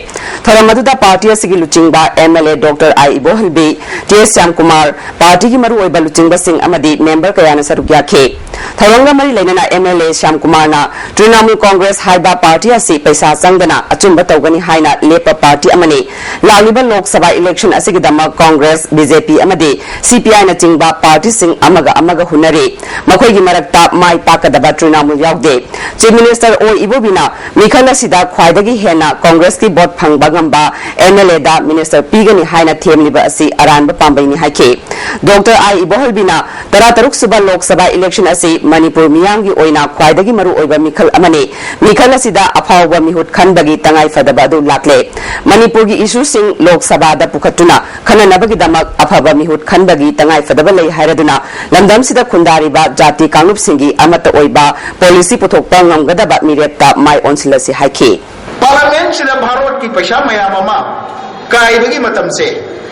ꯊꯧꯔꯝ ꯑꯗꯨꯗ party ꯑꯁꯤꯒꯤ ꯂꯨꯆꯤꯡꯕ M L A Doctor I ꯏꯕꯣꯍꯜꯕꯤ, T S Shyamkumar, partyꯒꯤ ꯃꯔꯨꯑꯣꯏꯕ ꯂꯨꯆꯤꯡꯕꯁꯤꯡ ꯑꯃꯗꯤ member ꯀꯌꯥꯅ ꯁꯔꯨꯛ ꯌꯥꯈꯤ꯫ ꯊꯧꯔꯝꯒ ꯃꯔꯤ ꯂꯩꯅꯅ M L A ꯁ꯭ꯌꯥꯝꯀꯨꯃꯥꯔꯅ Trinamool Congress ꯍꯥꯏꯕ party ꯑꯁꯤ ꯄꯩꯁꯥ ꯆꯪꯗꯅ ꯑꯆꯨꯝꯕ ꯇꯧꯒꯅꯤ ꯍꯥꯏꯅ ꯂꯦꯞꯄ party ꯑꯃꯅꯤ꯫ ꯂꯥꯛꯂꯤꯕ ꯂꯣꯛ ꯁꯚꯥ election ꯑꯁꯤꯒꯤꯗꯃꯛ Congress, B J P ꯑꯃꯗꯤ ꯁꯤ ꯄꯤ ꯑꯥꯏꯅꯆꯤꯡꯕ ꯄꯥꯔꯇꯤꯁꯤꯡ ꯑꯃꯒ ꯑꯃꯒ ꯍꯨꯟꯅꯔꯤ꯫ ꯃꯈꯣꯏꯒꯤ ꯃꯔꯛꯇ ꯃꯥꯏ ꯄꯥꯛꯀꯗꯕ ꯇ꯭ꯔꯤꯅꯥꯃꯨꯜ ꯌꯥꯎꯗꯦ꯫ ꯆꯤꯐ ꯃꯤꯅꯤꯁꯇꯔ ꯑꯣ ꯏꯕꯣꯕꯤꯅ ꯃꯤꯈꯜ ꯑꯁꯤꯗ ꯈ꯭ꯋꯥꯏꯗꯒꯤ ꯍꯦꯟꯅ ꯀꯣꯡꯒ꯭ꯔꯦꯁꯀꯤ ꯚꯣꯠ ꯐꯪꯕ ꯉꯝꯕ ꯑꯦꯝ ꯑꯦꯜ ꯑꯦꯗ ꯃꯤꯅꯤꯁꯇꯔ ꯄꯤꯒꯅꯤ ꯍꯥꯏꯅ ꯊꯦꯝꯂꯤꯕ ꯑꯁꯤ ꯑꯔꯥꯟꯕ ꯄꯥꯝꯕꯩꯅꯤ ꯍꯥꯏꯈꯤ꯫ ꯗꯣꯛꯇꯔ ꯑꯥꯏ ꯏꯕꯣꯍꯜꯕꯤꯅ ꯇꯔꯥꯇꯔꯨꯛ ꯁꯨꯕ ꯂꯣꯛ ꯁꯚꯥ ꯏꯂꯦꯛꯁꯟ ꯑꯁꯤ ꯃꯅꯤꯄꯨꯔ ꯃꯤꯌꯥꯝꯒꯤ ꯑꯣꯏꯅ ꯈ꯭ꯋꯥꯏꯗꯒꯤ ꯃꯔꯨ ꯑꯣꯏꯕ ꯃꯤꯈꯜ ꯑꯃꯅꯤ꯫ ꯃꯤꯈꯜ ꯑꯁꯤꯗ ꯑꯐꯥꯎꯕ ꯃꯤꯍꯨꯠ ꯈꯟꯕꯒꯤ ꯇꯉꯥꯏ ꯐꯗꯕ ꯑꯗꯨ ꯂꯥꯛꯂꯦ꯫ ꯃꯅꯤꯄꯨꯔꯒꯤ ꯏꯁꯨꯁꯤꯡ ꯂꯣꯛ ꯁꯚꯥꯗ ꯄꯨꯈꯠꯇꯨꯅ ꯈꯟꯅꯅꯕꯒꯤꯗꯃꯛ ꯑꯐꯕ ꯃꯤꯍꯨꯠ ꯈꯟꯕꯒꯤ ꯇꯉꯥꯏ ꯐꯗꯕ ꯂꯩ ꯍꯥꯏꯔꯗꯨꯅ ꯂꯝꯗꯝꯁꯤꯗ ꯈꯨꯟꯗꯥꯔꯤꯕ ꯖꯥꯇꯤ ꯀꯥꯡꯂꯨꯞꯁꯤꯡꯒꯤ ꯑꯃꯠꯇ ꯑꯣꯏꯕ ꯄꯣꯂꯤꯁꯤ ꯄꯨꯊꯣꯛꯄ ꯉꯝꯒꯗꯕ ꯃꯤꯔꯦꯞꯇ ꯃꯥꯏ ꯑꯣꯟꯁꯤꯜꯂꯁꯤ ꯍꯥꯏꯈꯤ꯫ ꯄꯥꯔꯂꯤꯌꯥꯃꯦꯟꯠꯁꯤꯗ ꯚꯥꯔꯣꯠꯀꯤ ꯄꯩꯁꯥ ꯃꯌꯥꯝ ꯑꯃ ꯀꯥꯏꯕꯒꯤ ꯃꯇꯝꯁꯦ,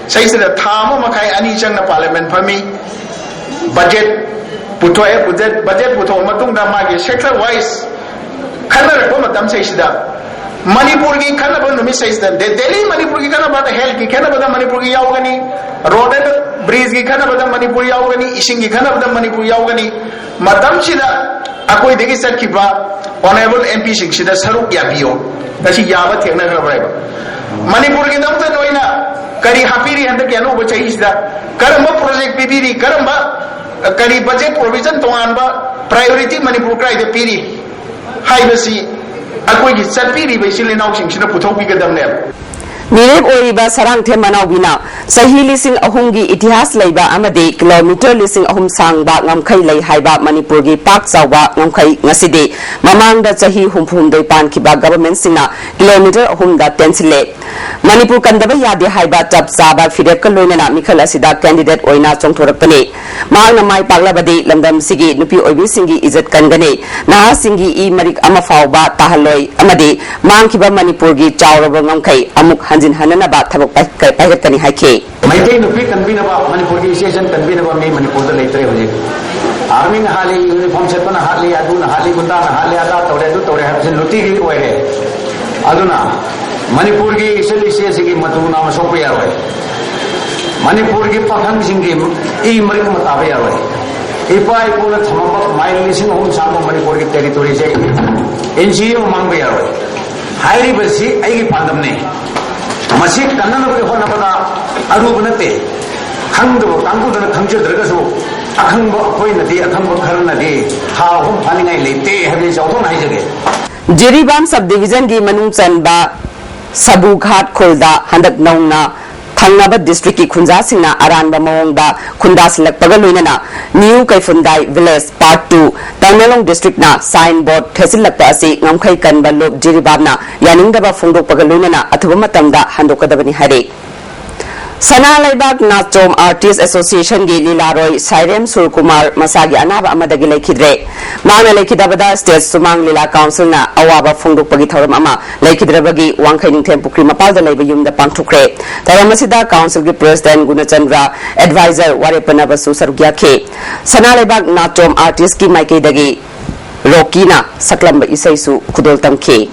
ꯁꯤꯁꯤꯗ ꯊꯥ ꯑꯃ ꯃꯈꯥꯏ ꯑꯅꯤ ꯆꯪꯅ ꯄꯥꯔꯂꯤꯌꯥꯃꯦꯟꯠ ꯐꯝꯃꯤ꯫ ꯕꯖꯦꯠ ꯄꯨꯊꯣꯛꯑꯦ꯫ ꯕꯖꯦꯠ, ꯕꯖꯦꯠ ꯄꯨꯊꯣꯛꯑ ꯃꯇꯨꯡꯗ ꯃꯥꯒꯤ ꯁꯦꯛꯇꯔ ꯋꯥꯏꯁ ꯈꯟꯅꯔꯛꯄ ꯃꯇꯝꯁꯤꯗ, ꯃꯅꯤꯄꯨꯔꯒꯤ ꯈꯟꯅꯕ ꯅꯨꯃꯤꯠꯁꯤꯗ, ꯗꯦ-, ꯗꯦꯜꯂꯤ ꯃꯅꯤꯄꯨꯔꯒꯤ ꯈꯟꯅꯕꯗ, ꯍꯦꯜꯊꯀꯤ ꯈꯟꯅꯕꯗ ꯃꯅꯤꯄꯨꯔꯒꯤ ꯌꯥꯎꯒꯅꯤ, ꯔꯣꯗ ꯑꯦꯟ ꯕ꯭ꯔꯤꯖꯀꯤ ꯈꯟꯅꯕꯗ ꯃꯅꯤꯄꯨꯔ ꯌꯥꯎꯒꯅꯤ, ꯏꯁꯤꯡꯒꯤ ꯈꯟꯅꯕꯗ ꯃꯅꯤꯄꯨꯔ ꯌꯥꯎꯒꯅꯤ꯫ ꯃꯇꯝꯁꯤꯗ ꯑꯩꯈꯣꯏꯗꯒꯤ ꯆꯠꯈꯤꯕ ꯑꯣꯅꯔꯦꯕꯜ ꯑꯦꯝ ꯄꯤꯁꯤꯡꯁꯤꯗ ꯁꯔꯨꯛ ꯌꯥꯕꯤꯌꯣ꯫ ꯉꯁꯤ ꯌꯥꯕ ꯊꯦꯡꯅꯈ꯭ꯔꯕ꯭ꯔꯥ ꯍꯥꯏꯕ꯫ ꯃꯅꯤꯄꯨꯔꯒꯤꯗꯃꯛꯇ ꯅꯣꯏꯅ ꯀꯔꯤ ꯍꯥꯞꯄꯤꯔꯤ? ꯍꯟꯗꯛꯀꯤ ꯑꯅꯧꯕ ꯆꯍꯤꯁꯤꯗ ꯀꯔꯝꯕ ꯄ꯭ꯔꯣꯖꯦꯛ ꯄꯤꯕꯤꯔꯤ? ꯀꯔꯝꯕ, ꯀꯔꯤ ꯕꯖꯦꯠ ꯄ꯭ꯔꯣꯚꯤꯖꯟ ꯇꯣꯉꯥꯟꯕ ꯄ꯭ꯔꯥꯏꯌꯣꯔꯤꯇꯤ ꯃꯅꯤꯄꯨꯔ ꯀꯗꯥꯏꯗ ꯄꯤꯔꯤ ꯍꯥꯏꯕꯁꯤ ꯑꯩꯈꯣꯏꯒꯤ ꯆꯠꯄꯤꯔꯤꯕ ꯏꯆꯤꯜ ꯏꯅꯥꯎꯁꯤꯡꯁꯤꯅ ꯄꯨꯊꯣꯛꯄꯤꯒꯗꯕꯅꯦꯕ꯫ ꯃꯤꯔꯦꯞ ꯑꯣꯏꯔꯤꯕ ꯁꯔꯥꯡꯊꯦꯝ ꯃꯅꯥꯎꯕꯤꯅ ꯆꯍꯤ ꯂꯤꯁꯤꯡ ꯑꯍꯨꯝꯒꯤ ꯏꯇꯤꯍꯥꯁ ꯂꯩꯕ ꯑꯃꯗꯤ ꯀꯤꯂꯣꯃꯤꯇꯔ ꯂꯤꯁꯤꯡ ꯑꯍꯨꯝ ꯁꯥꯡꯕ ꯉꯝꯈꯩ ꯂꯩ ꯍꯥꯏꯕ ꯃꯅꯤꯄꯨꯔꯒꯤ ꯄꯥꯛ ꯆꯥꯎꯕ ꯉꯝꯈꯩ ꯉꯁꯤꯗꯤ ꯃꯃꯥꯡꯗ ꯆꯍꯤ ꯍꯨꯝꯐꯨ ꯍꯨꯝꯗꯣꯏ ꯄꯥꯟꯈꯤꯕ ꯒꯚꯔꯟꯃꯦꯟꯠꯁꯤꯡꯅ ꯀꯤꯂꯣꯃꯤꯇꯔ ꯑꯍꯨꯝꯗ ꯇꯦꯟꯁꯤꯜꯂꯦ꯫ ꯃꯅꯤꯄꯨꯔ ꯀꯟꯗꯕ ꯌꯥꯗꯦ ꯍꯥꯏꯕ ꯆꯞ ꯆꯥꯕ ꯐꯤꯔꯦꯞꯀ ꯂꯣꯏꯅꯅ ꯃꯤꯈꯜ ꯑꯁꯤꯗ ꯀꯦꯟꯗꯤꯗꯦꯠ ꯑꯣꯏꯅ ꯆꯣꯡꯊꯣꯔꯛꯄꯅꯤ꯫ ꯃꯍꯥꯛꯅ ꯃꯥꯏ ꯄꯥꯛꯂꯕꯗꯤ ꯂꯝꯗꯝꯁꯤꯒꯤ ꯅꯨꯄꯤ ꯑꯣꯏꯕꯤꯁꯤꯡꯒꯤ ꯏꯖꯠ ꯀꯟꯒꯅꯤ, ꯅꯍꯥꯁꯤꯡꯒꯤ ꯏ ꯃꯔꯤꯛ ꯑꯃ ꯐꯥꯎꯕ ꯇꯥꯍꯜꯂꯣꯏ ꯑꯃꯗꯤ ꯃꯥꯡꯈꯤꯕ ꯃꯅꯤꯄꯨꯔꯒꯤ ꯆꯥꯎꯔꯕ ꯉꯝꯈꯩ ꯑꯃꯨꯛ ꯍꯟꯖꯤꯟꯍꯟꯅꯅꯕ ꯊꯕꯛ ꯄꯥꯏ-, ꯄꯥꯏꯈꯠꯀꯅꯤ ꯍꯥꯏꯈꯤ꯫ ꯃꯩꯇꯩ ꯅꯨꯄꯤ ꯀꯟꯕꯤꯅꯕ ꯃꯅꯤꯄꯨꯔꯒꯤ ꯏꯆꯦ ꯏꯆꯟ ꯀꯟꯕꯤꯅꯕ ꯃꯤ ꯃꯅꯤꯄꯨꯔꯗ ꯂꯩꯇ꯭ꯔꯦ ꯍꯧꯖꯤꯛ꯫ ꯑꯥꯔꯃꯤꯅ ꯍꯥꯠꯂꯤ, ꯌꯨꯅꯤꯐꯣꯔꯝ ꯁꯦꯠꯄꯅ ꯍꯥꯠꯂꯤ, ꯑꯗꯨꯅ ꯍꯥꯠꯂꯤ, ꯒꯨꯟꯗꯥꯅ ꯍꯥꯠꯂꯤ, ꯑꯗꯥ ꯇꯧꯔꯦ, ꯑꯗꯨ ꯇꯧꯔꯦ ꯍꯥꯏꯕꯁꯤ ꯅꯨꯡꯇꯤꯒꯤ ꯑꯣꯏꯔꯦ꯫ ꯑꯗꯨꯅ ꯃꯅꯤꯄꯨꯔꯒꯤ ꯏꯆꯜ ꯏꯆꯦꯁꯤꯡꯒꯤ ꯃꯇꯨ ꯅꯥꯝꯃ ꯁꯣꯛꯄ ꯌꯥꯔꯣꯏ꯫ ꯃꯅꯤꯄꯨꯔꯒꯤ ꯄꯥꯈꯪꯁꯤꯡꯒꯤ ꯏ ꯃꯔꯤꯛ ꯑꯃ ꯇꯥꯕ ꯌꯥꯔꯣꯏ꯫ ꯏꯄꯥ ꯏꯄꯨꯅ ꯊꯝꯃꯝꯕ ꯃꯥꯏꯜ ꯂꯤꯁꯤꯡ ꯑꯍꯨꯝ ꯁꯥꯡꯕ ꯃꯅꯤꯄꯨꯔꯒꯤ ꯇꯦꯔꯤꯇꯣꯔꯤꯁꯦ ꯏꯟꯆꯤ ꯑꯃ ꯃꯥꯡꯕ ꯌꯥꯔꯣꯏ꯫ ꯍꯥꯏꯔꯤꯕꯁꯤ ꯑꯩꯒꯤ ꯄꯥꯟꯗꯝꯅꯤ꯫ ꯃꯁꯤ ꯀꯟꯅꯅꯕꯒꯤ ꯍꯣꯠꯅꯕꯗ ꯑꯔꯨꯕ ꯅꯠꯇꯦ꯫ ꯈꯪꯗꯕ ꯀꯥꯡꯕꯨꯗꯨꯅ ꯈꯪꯖꯗ꯭ꯔꯒꯁꯨ, ꯑꯈꯪꯕ ꯑꯩꯈꯣꯏꯅꯗꯤ, ꯑꯈꯪꯕ ꯈꯔꯅꯗꯤ ꯊꯥ ꯑꯍꯨꯝ ꯐꯥꯅꯤꯡꯉꯥꯏ ꯂꯩꯇꯦ ꯍꯥꯏꯕꯁꯤ ꯆꯥꯎꯊꯣꯛꯅ ꯍꯥꯏꯖꯒꯦ꯫ ꯖꯤꯔꯤꯕꯥꯝ ꯁꯕ ꯗꯤꯕꯤꯖꯟꯒꯤ ꯃꯅꯨꯡ ꯆꯟꯕ ꯁꯕꯨꯘꯥꯠ ꯈꯨꯜꯗ ꯍꯟꯗꯛ ꯅꯧꯅ ꯊꯪꯅꯕ ꯗꯤꯁꯇ꯭ꯔꯤꯛꯀꯤ ꯈꯨꯟꯖꯥꯁꯤꯡꯅ ꯑꯔꯥꯟꯕ ꯃꯑꯣꯡꯗ ꯈꯨꯟꯗꯥꯁꯤꯜꯂꯛꯄꯒ ꯂꯣꯏꯅꯅ new Keiphundai village part two Tamenglong ꯗꯤꯁꯇ꯭ꯔꯤꯛꯅ ꯁꯥꯏꯟ ꯕꯣꯔꯗ ꯊꯦꯠꯆꯤꯜꯂꯛꯄ ꯑꯁꯤ ꯉꯝꯈꯩ ꯀꯟꯕ ꯂꯨꯞ ꯖꯤꯔꯤꯕꯥꯝꯅ ꯌꯥꯅꯤꯡꯗꯕ ꯐꯣꯡꯗꯣꯛꯄꯒ ꯂꯣꯏꯅꯅ ꯑꯊꯨꯕ ꯃꯇꯝꯗ ꯍꯟꯗꯣꯛꯀꯗꯕꯅꯤ ꯍꯥꯏꯔꯤ꯫ ꯁꯅꯥ ꯂꯩꯕꯥꯛ ꯅꯥꯆꯣꯝ ꯑꯥꯔꯇꯤꯁ ꯑꯦꯁꯣꯁꯤꯌꯦꯁꯟꯒꯤ ꯂꯤꯂꯥꯔꯣꯏ ꯁꯥꯏꯔꯦꯝ ꯁꯨꯔꯀꯨꯃꯥꯔ ꯃꯁꯥꯒꯤ ꯑꯅꯥꯕ ꯑꯃꯗꯒꯤ ꯂꯩꯈꯤꯗ꯭ꯔꯦ꯫ ꯃꯍꯥꯛꯅ ꯂꯩꯈꯤꯗꯕꯗ ꯁ꯭ꯇꯦꯠ ꯁꯨꯃꯥꯡ ꯂꯤꯂꯥ ꯀꯥꯎꯟꯁꯤꯜꯅ ꯑꯋꯥꯕ ꯐꯣꯡꯗꯣꯛꯄꯒꯤ ꯊꯧꯔꯝ ꯑꯃ ꯂꯩꯈꯤꯗ꯭ꯔꯕꯒꯤ ꯋꯥꯡꯈꯩ ꯅꯤꯡꯊꯦꯝ ꯄꯨꯈ꯭ꯔꯤ ꯃꯄꯥꯜꯗ ꯂꯩꯕ ꯌꯨꯝꯗ ꯄꯥꯡꯊꯣꯛꯈ꯭ꯔꯦ꯫ ꯊꯧꯔꯝ ꯑꯁꯤꯗ ꯀꯥꯎꯟꯁꯤꯜꯒꯤ ꯄ꯭ꯔꯦꯁꯤꯗꯦꯟ ꯒꯨꯅꯆꯟꯗ꯭ꯔ, ꯑꯦꯗꯚꯥꯏꯖꯔ ꯋꯥꯔꯦꯞꯄꯅꯕꯁꯨ ꯁꯔꯨꯛ ꯌꯥꯈꯤ꯫ ꯁꯅꯥ ꯂꯩꯕꯥꯛ ꯅꯥꯆꯣꯝ ꯑꯥꯔꯇꯤꯁꯀꯤ ꯃꯥꯏꯀꯩꯗꯒꯤ ꯔꯣꯀꯤꯅ ꯁꯛꯂꯝꯕ ꯏꯁꯩꯁꯨ ꯈꯨꯗꯣꯜ ꯇꯝꯈꯤ꯫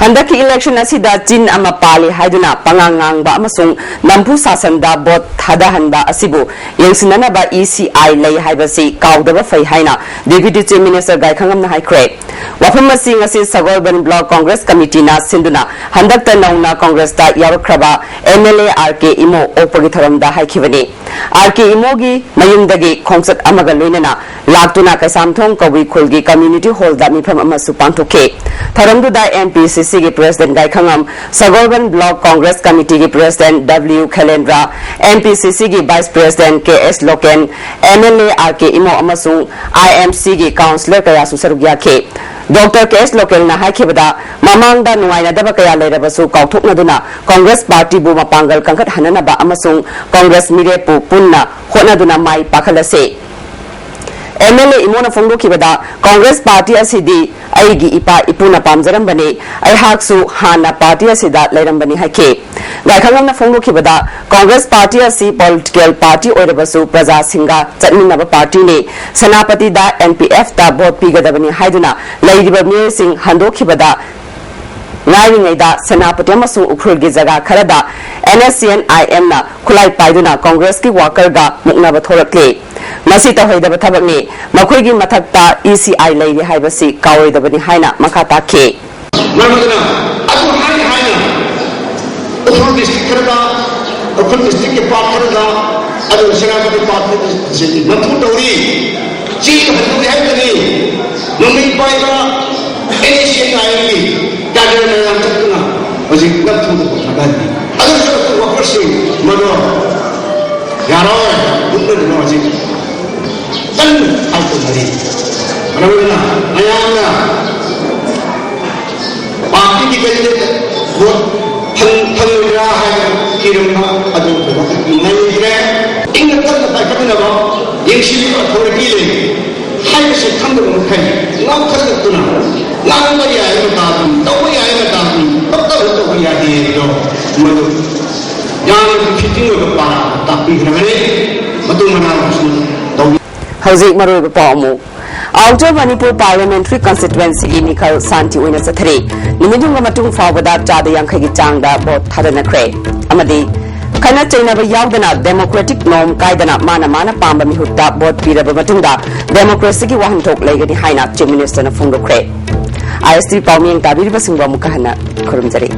ꯍꯟꯗꯛꯀꯤ ꯏꯂꯦꯛꯁꯟ ꯑꯁꯤꯗ ꯆꯤꯟ ꯑꯃ ꯄꯥꯜꯂꯤ ꯍꯥꯏꯗꯨꯅ ꯄꯉꯥꯡ ꯉꯥꯡꯕ ꯑꯃꯁꯨꯡ ꯅꯝꯐꯨ ꯁꯥꯁꯟꯗ ꯚꯣꯠ ꯊꯥꯗꯍꯟꯕ ꯑꯁꯤꯕꯨ ꯌꯦꯡꯁꯤꯟꯅꯅꯕ ꯏ ꯁꯤ ꯑꯥꯏ ꯂꯩ ꯍꯥꯏꯕꯁꯤ ꯀꯥꯎꯗꯕ ꯐꯩ ꯍꯥꯏꯅ ꯗꯦꯄ꯭ꯌꯨꯇꯤ ꯆꯤꯐ ꯃꯤꯅꯤꯁꯇꯔ ꯒꯥꯏꯈꯪꯉꯝꯅ ꯍꯥꯏꯈ꯭ꯔꯦ꯫ ꯋꯥꯐꯝ ꯑꯁꯤ ꯉꯁꯤ ꯁꯒꯣꯜꯕꯟ ꯕ꯭ꯂꯣꯛ ꯀꯣꯡꯒ꯭ꯔꯦꯁ ꯀꯃꯤꯇꯤꯅ ꯁꯤꯟꯗꯨꯅ ꯍꯟꯗꯛꯇ ꯅꯧꯅ ꯀꯣꯡꯒ꯭ꯔꯦꯁꯇ ꯌꯥꯎꯔꯛꯈ꯭ꯔꯕ M L A R K Imo ꯑꯣꯛꯄꯒꯤ ꯊꯧꯔꯝꯗ ꯍꯥꯏꯈꯤꯕꯅꯤ꯫ ꯑꯥꯔ ꯀꯦ ꯏꯃꯣꯒꯤ ꯃꯌꯨꯝꯗꯒꯤ ꯈꯣꯡꯆꯠ ꯑꯃꯒ ꯂꯣꯏꯅꯅ ꯂꯥꯛꯇꯨꯅ ꯀꯩꯁꯥꯝꯊꯣꯡ ꯀꯕꯨꯏ ꯈꯨꯜꯒꯤ ꯀꯝꯃ꯭ꯌꯨꯅꯤꯇꯤ ꯍꯣꯜꯗ ꯃꯤꯐꯝ ꯑꯃꯁꯨ ꯄꯥꯡꯊꯣꯛꯈꯤ꯫ ꯊꯧꯔꯝꯗꯨꯗ ꯑꯦꯝ ꯄꯤ ꯁꯤ ꯁꯤꯒꯤ ꯄ꯭ꯔꯦꯁꯤꯗꯦꯟ ꯒꯥꯏꯈꯪꯉꯝ, ꯁꯒꯣꯜꯕꯟ ꯕ꯭ꯂꯣꯛ ꯀꯣꯡꯒ꯭ꯔꯦꯁ ꯀꯃꯤꯇꯤꯒꯤ president W Khelendra, M P C ꯁꯤꯒꯤ vice president K S Loken, M L A R K Imo ꯑꯃꯁꯨꯡ ꯑꯥꯏ ꯑꯦꯝ ꯁꯤꯒꯤ ꯀꯥꯎꯟꯁꯤꯂꯔ ꯀꯌꯥꯁꯨ ꯁꯔꯨꯛ ꯌꯥꯈꯤ꯫ ꯗꯣꯛꯇꯔ ꯀꯦ ꯑꯦꯁ ꯂꯣꯀꯦꯜꯅ ꯍꯥꯏꯈꯤꯕꯗ, ꯃꯃꯥꯡꯗ ꯅꯨꯡꯉꯥꯏꯅꯗꯕ ꯀꯌꯥ ꯂꯩꯔꯕꯁꯨ ꯀꯥꯎꯊꯣꯛꯅꯗꯨꯅ ꯀꯣꯡꯒ꯭ꯔꯦꯁ ꯄꯥꯔꯇꯤꯕꯨ ꯃꯄꯥꯡꯒꯜ ꯀꯟꯈꯠꯍꯟꯅꯅꯕ ꯑꯃꯁꯨꯡ ꯀꯣꯡꯒ꯭ꯔꯦꯁ ꯃꯤꯔꯦꯞꯄꯨ ꯄꯨꯟꯅ ꯍꯣꯠꯅꯗꯨꯅ ꯃꯥꯏ ꯄꯥꯛꯍꯜꯂꯁꯤ꯫ ꯑꯦꯝ ꯑꯦꯜ ꯑꯦ ꯏꯃꯣꯅ ꯐꯣꯡꯗꯣꯛꯈꯤꯕꯗ, ꯀꯣꯡꯒ꯭ꯔꯦꯁ ꯄꯥꯔꯇꯤ ꯑꯁꯤꯗꯤ ꯑꯩꯒꯤ ꯏꯄꯥ ꯏꯄꯨꯅ ꯄꯥꯝꯖꯔꯝꯕꯅꯤ, ꯑꯩꯍꯥꯛꯁꯨ ꯍꯥꯟꯅ ꯄꯥꯔꯇꯤ ꯑꯁꯤꯗ ꯂꯩꯔꯝꯕꯅꯤ ꯍꯥꯏꯈꯤ꯫ ꯒꯥꯏꯈꯪꯉꯝꯅ ꯐꯣꯡꯗꯣꯛꯈꯤꯕꯗ, ꯀꯣꯡꯒ꯭ꯔꯦꯁ ꯄꯥꯔꯇꯤ ꯑꯁꯤ ꯄꯣꯂꯤꯇꯤꯀꯦꯜ ꯄꯥꯔꯇꯤ ꯑꯣꯏꯔꯕꯁꯨ ꯄ꯭ꯔꯖꯥꯁꯤꯡꯒ ꯆꯠꯃꯤꯟꯅꯕ ꯄꯥꯔꯇꯤꯅꯤ꯫ ꯁꯦꯅꯥꯄꯇꯤꯗ ꯑꯦꯟ ꯄꯤ ꯑꯦꯐꯇ ꯚꯣꯠ ꯄꯤꯒꯗꯕꯅꯤ ꯍꯥꯏꯗꯨꯅ ꯂꯩꯔꯤꯕ ꯃꯤꯑꯣꯏꯁꯤꯡ ꯍꯟꯗꯣꯛꯈꯤꯕꯗ ꯉꯥꯏꯔꯤꯉꯩꯗ ꯁꯦꯅꯥꯄꯇꯤ ꯑꯃꯁꯨꯡ ꯎꯈ꯭ꯔꯨꯜꯒꯤ ꯖꯒꯥ ꯈꯔꯗ ꯑꯦꯟ ꯑꯦꯁ ꯁꯤ ꯑꯦꯟ ꯑꯥꯏ ꯑꯦꯝꯅ ꯈꯨꯠꯂꯥꯏ ꯄꯥꯏꯗꯨꯅ ꯀꯣꯡꯒ꯭ꯔꯦꯁꯀꯤ ꯋꯥꯀꯔꯒ ꯃꯨꯛꯅꯕ ꯊꯣꯔꯛꯂꯤ꯫ ꯃꯁꯤ ꯇꯧꯍꯩꯗꯕ ꯊꯕꯛꯅꯤ꯫ ꯃꯈꯣꯏꯒꯤ ꯃꯊꯛꯇ ꯏ ꯁꯤ ꯑꯥꯏ ꯂꯩꯔꯤ ꯍꯥꯏꯕꯁꯤ ꯀꯥꯎꯔꯣꯏꯗꯕꯅꯤ ꯍꯥꯏꯅ ꯃꯈꯥ ꯇꯥꯈꯤ꯫ ꯃꯔꯝ ꯑꯗꯨꯅ ꯑꯗꯨ ꯍꯥꯏꯅ ꯍꯥꯏꯅ ꯎꯈ꯭ꯔꯨꯜ ꯗꯤꯁꯇ꯭ꯔꯤꯛ ꯈꯔꯗ ꯎꯈ꯭ꯔꯨꯜ ꯗꯤꯁꯇ꯭ꯔꯤꯛꯀꯤ ꯄꯥꯔꯠ ꯈꯔꯗ, ꯑꯗꯨꯒ ꯁꯦꯅꯥꯄꯇꯤ ꯄꯥꯔꯠ ꯈꯔꯗ ꯅꯝꯐꯨ ꯇꯧꯔꯤ꯫ ꯆꯦ ꯍꯟꯗꯣꯛꯑꯦ ꯍꯥꯏꯕꯅꯤ꯫ ꯅꯣꯡꯃꯩ ꯄꯥꯏꯕ ꯑꯦꯟ ꯑꯦꯁ ꯑꯦꯟ ꯑꯥꯏ ꯑꯦꯝꯒꯤ ꯀꯥꯗꯔ ꯃꯌꯥꯝ ꯆꯠꯇꯨꯅ ꯍꯧꯖꯤꯛ ꯅꯝꯐꯨꯗ ꯊꯥꯗꯍꯜꯂꯤ꯫ ꯑꯗꯨꯁꯨ ꯋꯥꯀꯔꯁꯤꯡ ꯃꯗꯨ ꯌꯥꯔꯣꯏ, ꯃꯨꯠꯅꯔꯤꯕ ꯍꯧꯖꯤꯛ ꯀꯟꯅ ꯐꯥꯏꯠ ꯇꯧꯅꯔꯤ꯫ ꯃꯔꯝ ꯑꯗꯨꯅ ꯃꯌꯥꯝꯅ ꯄꯥꯔꯇꯤꯒꯤ ꯀꯦꯟꯗꯤꯗꯦꯠ ꯚꯣꯠ ꯐꯪ-, ꯐꯪꯂꯣꯏꯗ꯭ꯔꯥ ꯍꯥꯏꯅ ꯀꯤꯔꯝꯕ ꯑꯗꯨꯒꯨꯝꯕ ꯂꯩꯇ꯭ꯔꯦ꯫ ꯏꯪꯅ ꯇꯞꯅ ꯄꯥꯏꯈꯠꯃꯤꯟꯅꯕ, ꯌꯦꯡꯁꯤꯟꯕꯤꯕ ꯑꯣꯊꯣꯔꯤꯇꯤ ꯂꯩ ꯍꯥꯏꯕꯁꯤ ꯈꯪꯗꯕ ꯃꯈꯩ ꯉꯥꯎꯊꯠꯂꯛꯇꯨꯅ ꯉꯥꯡꯕ ꯌꯥꯏ ꯃꯇꯥꯒꯨꯝ, ꯇꯧꯕ ꯌꯥꯏ ꯃꯇꯥꯒꯨꯝ, ꯄꯛꯇꯕ ꯇꯧꯕ ꯌꯥꯗꯦ ꯍꯥꯏꯕꯗꯣ ꯃꯗꯨ ꯌꯥꯝꯅ ꯐꯤꯇꯤꯡ ꯑꯣꯏꯕ ꯄꯥꯔꯥ ꯇꯥꯛꯄꯤꯈ꯭ꯔꯕꯅꯤ꯫ ꯃꯇꯨꯡ ꯃꯅꯥꯎꯁꯨ ꯇꯧꯕꯤ꯫ ꯍꯧꯖꯤꯛ ꯃꯔꯨꯑꯣꯏꯕ ꯄꯥꯎ ꯑꯃꯨꯛ꯫ ꯑꯥꯎꯇꯔ ꯃꯅꯤꯄꯨꯔ ꯄꯥꯔꯂꯤꯌꯥꯃꯦꯟꯇꯔꯤ ꯀꯟꯁꯇꯤꯇ꯭ꯋꯦꯟꯁꯤꯒꯤ ꯃꯤꯈꯜ ꯁꯥꯟꯇꯤ ꯑꯣꯏꯅ ꯆꯠꯊꯔꯤ꯫ ꯅꯨꯃꯤꯠ ꯌꯨꯡꯕ ꯃꯇꯨꯡ ꯐꯥꯎꯕꯗ ꯆꯥꯗ ꯌꯥꯡꯈꯩꯒꯤ ꯆꯥꯡꯗ ꯚꯣꯠ ꯊꯥꯗꯅꯈ꯭ꯔꯦ꯫ ꯑꯃꯗꯤ ꯈꯠꯅ ꯆꯩꯅꯕ ꯌꯥꯎꯗꯅ ꯗꯦꯃꯣꯀ꯭ꯔꯦꯇꯤꯛ ꯅꯣꯔꯝ ꯀꯥꯏꯗꯅ ꯃꯥꯅ ꯃꯥꯅ ꯄꯥꯝꯕ ꯃꯤꯍꯨꯠꯇ ꯚꯣꯠ ꯄꯤꯔꯕ ꯃꯇꯨꯡꯗ ꯗꯦꯃꯣꯀ꯭ꯔꯦꯁꯤꯒꯤ ꯋꯥꯍꯟꯊꯣꯛ ꯂꯩꯒꯅꯤ ꯍꯥꯏꯅ ꯆꯤꯐ ꯃꯤꯅꯤꯁꯇꯔꯅ ꯐꯣꯡꯗꯣꯛꯈ꯭ꯔꯦ꯫ ꯑꯥꯏ ꯑꯦꯁ ꯇꯤ ꯄꯥꯎꯃꯤꯌꯦꯡ ꯇꯥꯕꯤꯔꯤꯕꯁꯤꯡꯕꯨ ꯑꯃꯨꯛꯀ ꯍꯟꯅ ꯈꯨꯔꯨꯝꯖꯔꯤ꯫